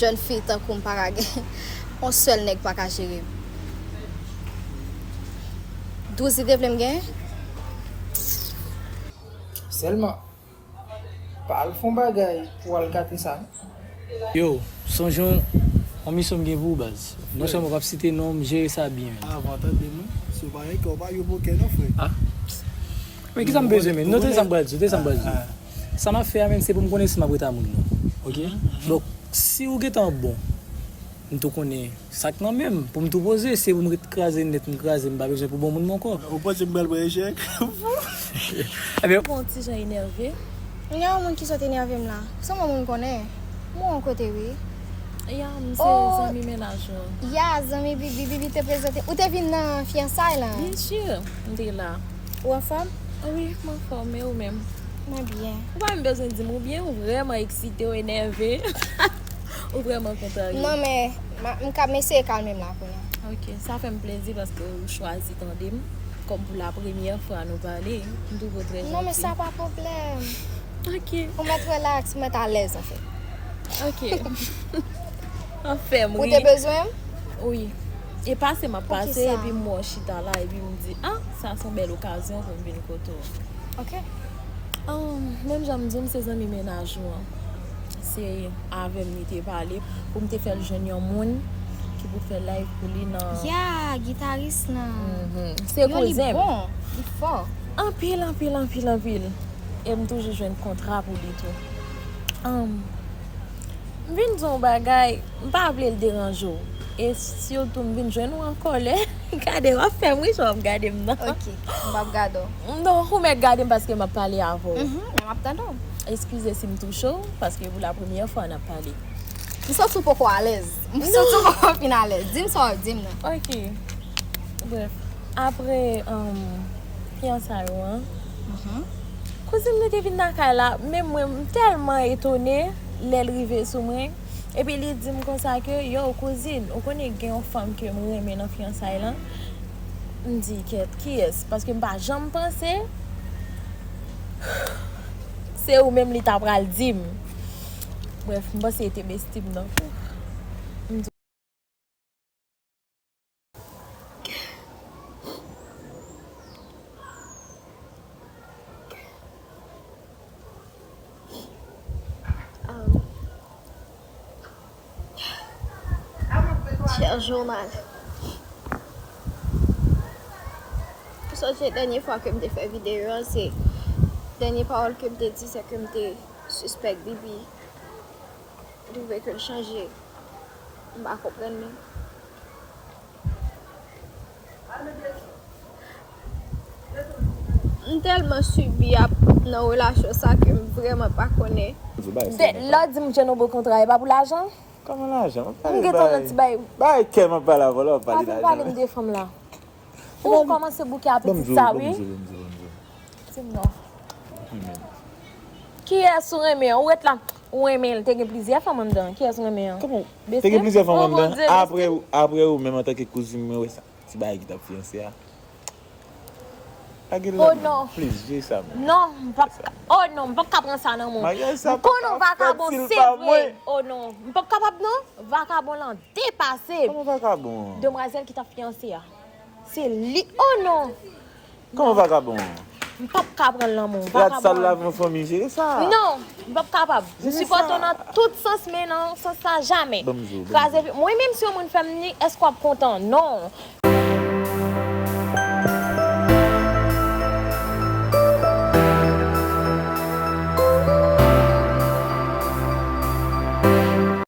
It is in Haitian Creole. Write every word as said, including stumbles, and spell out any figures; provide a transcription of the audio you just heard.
Jèn fi tankou m pa ka gen yon sèl nèg pa ka jere m. Douz li te vle m gen? Sèlman, pa al fè yon bagay pou w al gate sa, non. Yo, sonje yon, yon misyon m gen pou ou, baz. Non sèlman w ap site non m, jere sa byen. Avan, tande m, wi. Si w pa gen kè, w pa jwe pokè, non, frè. Ah. Men kisa m bezwen, men? Non, tande sa m pral di w, tande sa m pral di w. Sa m ap fè a, menm, se pou m konnen si m ap ret a moun nan. Oke? Donk, si ou gentan bon, m tou konnen sa k nan men m, pou m tou poze, se pou m ret kraze nèt, m kraze, m pa bezwen pou bon moun m ankò. Ou panse m pral pran echèk? Ebyen, m ti jan enève. Gen yon moun ki sot enève m la. Se yon moun m konnen. M wè yon kote, wi. Ya, m se zanmi mennaj ou an. Ya, zanmi Bibi, Bibi te prezante. Ou te vin nan fiyansay la? Byen si, m te la. Ou anfòm? Wi, m anfòm, e ou menm? Mwen byen. Ou pa menm bezwen di m, ou byen, ou vrèman eksite, ou enève. Ou vrèman kontrarye. Non, men, ma, m ka, m eseye kalme m la kounye a. Ok, sa fè m plezi paske ou chwazi tande m. Kòm pou la premyè fwa nou pale, m twouve w trè janti. Non, men sa pa pwoblèm. Ok. Ou mèt relax, ou mèt alèz, anfèt. Ok. Anfèm, wi. Ou te bezwen m? Wi. E pase m ap pase, epi m wè w chita la, epi m di, ah, sa se yon bèl okazyon pou m vin kote w. Ok. Ahn, menm jan m di w, m se zanmi mennaj ou an. Se avè m li te pale pou m te fè l jwenn yon moun ki pou fè live pou li nan. Ya, gitaris lan. Mhm. Se kouzen m. Yo, li bon, li fò. Anpil, anpil, anpil, anpil. E m toujou jwenn kontra pou li tou. Ahn, m vin di w yon bagay, m pa vle l deranje w. E sitou m vin jwenn ou an kòlè. Gade, w ap fè m ri jan w ap gade m nan. Ok, m p ap gade w. Non, ou mèt gade m paske m ap pale avè w. Mhm, men m ap tande w. Eskize si m touche w, paske pou la premyè fwa n ap pale. M santi w poko alèz. M santi w poko fin alèz. Di m sa w ap di m nan. Ok. Brèf, apre, um, fiyansay ou an, mhm, kouzin mwen te vin lakay la, men mwen, m tèlman etone lè l rive sou mwen. Epi li di m konsa ke, yo, kouzin, ou konnen gen yon fanm ke m renmen nan fiyansay lan? M di, kèt, kiyès? Paske m pa janm panse se ou menm li ta pral di m. Brèf, m panse se te besti m nan. M di, Chè jounal. Sonje dènye fwa ke m te fè videyo a, se dènye pawòl ke m te di, se ke m te sispèk Bibi. M twouve ke l chanje. M pa konprann li. M tèlman sibi ap nan relasyon sa ke m vrèman pa konnen. Lè w di m Djeno bon kontra, e pa pou lajan? Kòman lajan? M gentan nan ti bay. Bay kè m ap pale avè w, lè w ap pale lajan. Pa vin pale m de fanm la. Ou kòmanse bouke apetit sa, wi. Di m non. Kiyès ou renmen an? Ou ret la, ou renmen l. Te gen plizyè fanm anndan. Kiyès ou renmen an? Kòman? Te gen plizyè fanm anndan. Apre, apre ou menm antanke kouzin mwen wè sa. Ti bagay ki t ap fiyanse a. Lage l la. Oh non. Please, jere sa, man. Non, m p ap, oh non, m p ap ka pran sa nan men w. M konnen w vakabon, se vre. Oh non, m p ap kapab non. Vakabon lan depase m. Kòman vakabon an? Demwazèl ki t ap fiyanse a. Se li, oh non. Kòman vakabon an? M p ap ka pran l nan men w. Rad sal la, vakabon an. Lavi yon fanmi, jere sa. Non, m p ap kapab. M sipòte w nan tout sans, men nan sans sa, jamè. Ban m di w, ban m di w. Kraze, mwen menm si yon moun fè m ni, èske w ap kontan? Non.